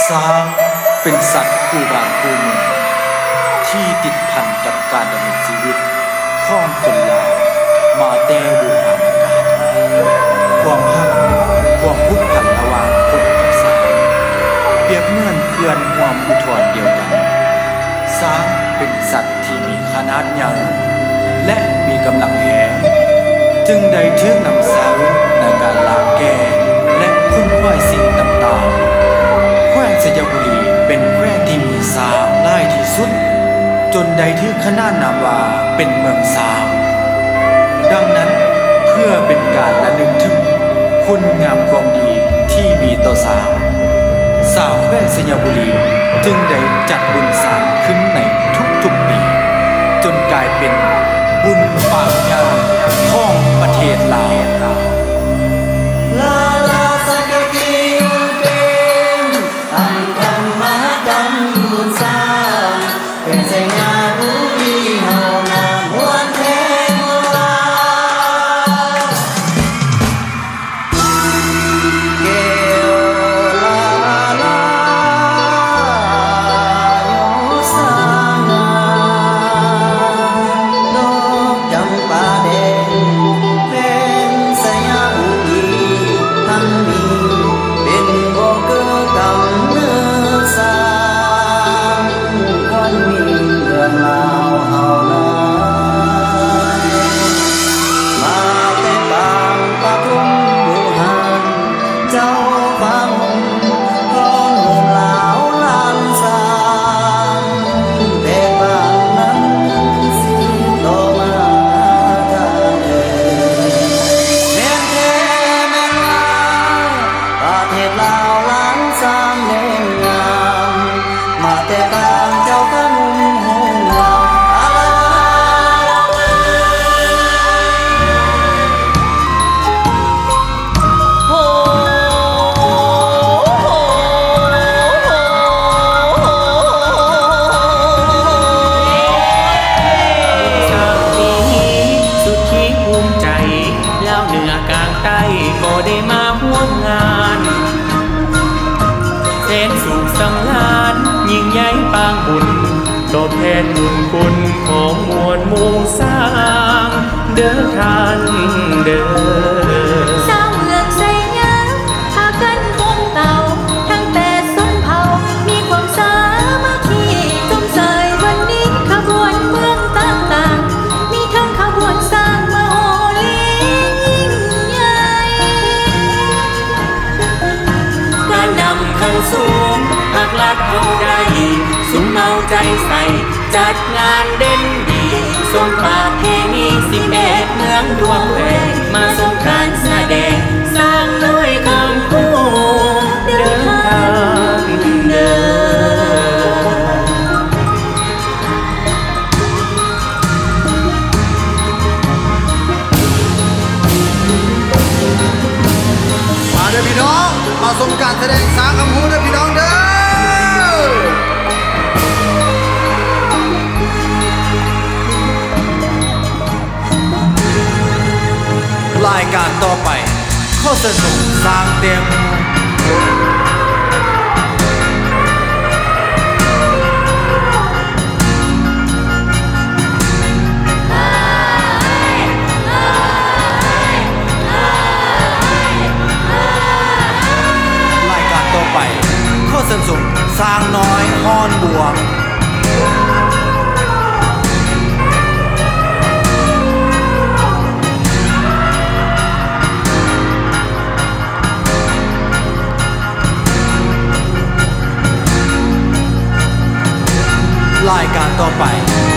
ຊ້າງເປັນສັດຄູ່ບ້ານຄູ່ເມືອງ ທີ່ຕິດພັນກັບການດຳລົງຊີວິດຂອງຄົນລາວມາແຕ່ບູຮານການ. ຄວາມຮັກ, ຄວາມຜູກພັນລະຫວ່າງຄົນກັບຊ້າງ ປຽບເໝືອນເພື່ອນຮ່ວມອຸທອນດຽວກັນ. ຊ້າງເປັນສັດ ທີ່ມີຂະໜາດໃຫຍ່ ແລະ ມີກຳລັງແຮງ ຈຶ່ງໄດ້ຖືກນຳໃຊ້ໃນການລ່າແກ້ ແລະ ຂົນຂວາຍສິ່ງຕ່າງໆ. ແຂວງໄຊຍະບູລີເປັນແຂວງທີ່ມີຊ້າງຫຼາຍທີ່ສຸດ ຈົນໄດ້ຖືກຂະໜານນາມວ່າເປັນເມືອງຊ້າງ. ດັ່ງນັ້ນ, ເພື່ອເປັນການລະນຶກເຖິງຄຸນງາມຄວາມດີທີ່ມີຕໍ່ຊ້າງ, ຊາວແຂວງໄຊຍະບູລີຈຶ່ງໄດ້ຈັດບຸນຊ້າງຂຶ້ນໃນທຸກໆປີ ຈົນກາຍເປັນບຸນປາງໃຫຍ່ຂອງປະເທດລາວ. ລາລາສັກກະຕີ ອັນທຳມະຫະກຳບຸນຊ້າງ ແຂວງໄຊຍະບູລີເຮົານາມ່ວນແທ້ມ່ວນຫຼາຍ. ແກ້ວລາລາ ຍອດສະຫງ່າ ດອກຈຳປາແດງ ແຂວງໄຊຍະບູລີ ພັນມີ ເປັນບໍ່ເກີກຳເນີດຊ້າງ ຄວັນມີເມືອງລາວເຮົານາ ມາແຕ່ປາງປະຖົມບູຮານ ເຈົ້າຟ້າຫົ່ມ ຂອງໂຮມລາວລ້ານຊ້າງ ແຕ່ປາງນັ້ນສືບຕໍ່ມາທ່ານເອີຍ ແມ່ນແທ້ແມ່ນວ່າ ປະເທດລາວລ້ານຊ້າງແມ່ນງາມ ມາແຕ່ປາງເຈົ້າພະນຸມໂຮງງາມ ອາລາວາ ໂຮ ໂຮ ໂຮ ສັກດີ ສຸດທີ່ພູມໃຈ ລາວເໜືອກາງໃຕ້ ກໍໄດ້ມາຮ່ວມງານ ແສນສຸກສຳລານ ຍິ່ງໃຫຍ່ປາງບຸນ ຕອບແທນບຸນຄຸນຂອງມວນໝູ່ຊ້າງເດີທ່ານເດີ. ຊາວເມືອງໄຊຍາ ພາກັນໂຮມເຕົາ ທັງແປດຊົນເຜົ່າ ມີຄວາມສາມັກຄີ ສົມໃສວັນນີ້ ຂະບວນເມືອງຕ່າງໆ ມີທັງຂະບວນຊ້າງມະໂຫຣີຍິ່ງໃຫຍ່ ການນຳຂັ້ນສູງ ພາກລັດເຮົາໄດ້ ສຸມເອົາໃຈໃສ່ ຈັດງານເດັ່ນດີ ສົມປະເພນີ ສິບເອັດເມືອງທົ່ວແຄວ້ນ ມາສົງການສະແດງ ຊ້າງນ້ອຍຄຳພູເດີທ່ານເດີ. ມາເດີພີ່ນ້ອງ ມາຊົມການສະແດງຊ້າງຄຳພູເດີພີ່ນ້ອງເດີ. ລາຍການຕໍ່ໄປ ຂໍເຊີນຊົມຊ້າງແຕ່ໝູ່. ລາຍການຕໍ່ໄປ ຂໍເຊີນຊົມຊ້າງນ້ອຍຮ້ອນບ່ວງ. ລາຍການຕໍ່ໄປ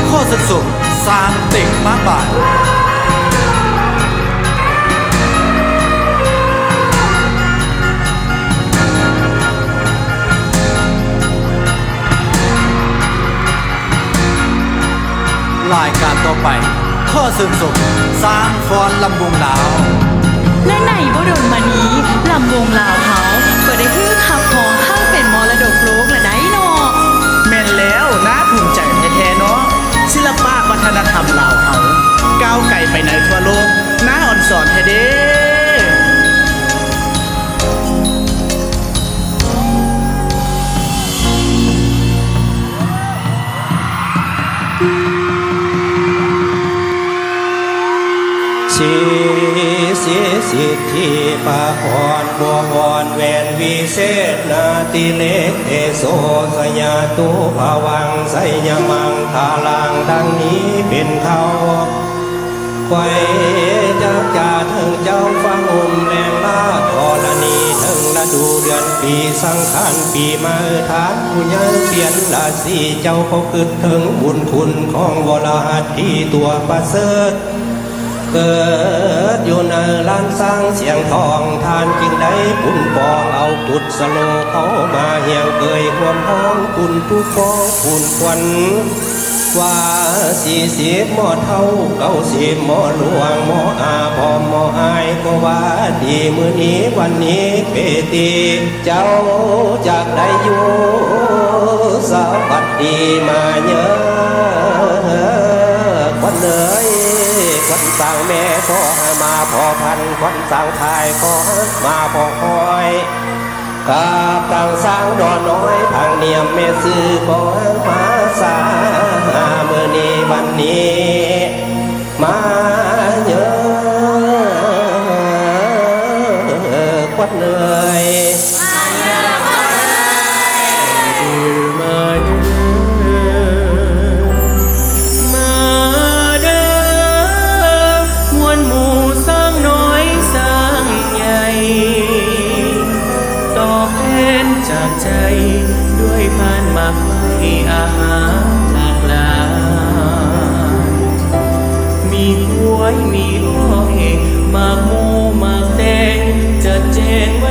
ຂໍເຊີນຊົມຊ້າງເຕັກມ້າບານ. ລາຍການຕໍ່ໄປ ຂໍເຊີນຊົມຊ້າງຟ້ອນລຳວົງລາວ. ແລະ ໃນບໍ່ດົນມານີ້ ລຳວົງລາວເຮົາກໍໄດ້ຖືກຮັບຮອງໃຫ້ເປັນມໍລະດົກໂລກລະໄດ໋ເນາະ. ແມ່ນແລ້ວ, ໜ້າພູມໃຈແທ້ໆເນາະ. ສິລະປະວັດທະນະທຳລາວເຮົາ ກ້າວໄກໄປໃນທົ່ວໂລກ, ໜ້າອອນຊອນແທ້ເດ້. ສິດທິພະພອນບົວວອນແວ່ນວິເສດນາຕິເລກເຕໂສ ສະຍາຕຸພະວັງໄຊຍະມັງຄະລັງ ດັ່ງນີ້ເປັນເຄົ້າ ໄຫວ້ຈັກຈາເທິງເຈົ້າຟ້າຫົ່ມແລງລາດທໍລະນີ ເທິງລະດູເດືອນປີສັງຂານປີໃໝ່ ທ່ານຜູ້ໃຫຍ່ປ່ຽນລາສີ ເຈົ້າກໍຄິດເຖິງບຸນຄຸນຂອງວໍລະຫັດທີ່ຕົວປະເສີດ ເກີດຢູ່ໃນລ້ານຊ້າງຊຽງທອງ ທ່ານຈຶ່ງໄດ້ປຸ້ນປອງເອົາກຸດສະໂລເຂົ້າມາຮຽງເກີຍຮ່ວມພ້ອມບຸນທຸກຂອງບຸນຄວັນ ວ່າສີ່ສິບໝໍເຖົ້າ ເກົ້າສິບໝໍຫຼວງ ໝໍອາພອມ ໝໍອາຍ ກໍວ່າດີມື້ນີ້ວັນນີ້ເປຕີ ເຈົ້າຈະໄດ້ຢູ່ສະຫວັດດີມາເຍີ ຂວັນເອີຍ ຂວັນສາງແມ່ພໍ່ມາພໍ່ພັນ ຂວັນສາງທ້າຍພໍ່ມາພໍ່ຄອຍ ກັບທາງຊ້າງດໍນ້ອຍ ທາງນຽມແມ່ຊື່ພໍ່ມາສາ ມື້ນີ້ວັນນີ້ ມາເຍີ ຂວັນເອີຍ ມາເດີ ມາເດີ ມວນໝູ່ຊ້າງນ້ອຍຊ້າງໃຫຍ່ ຕອບແທນຈາກໃຈ ດ້ວຍພານໝາກໄມ້ອາຫານຫຼາກຫຼາຍ ມີກ້ວຍມີອ້ອຍ ໝາກໂມໝາກແຕງ ຈັດແຈງໄວ້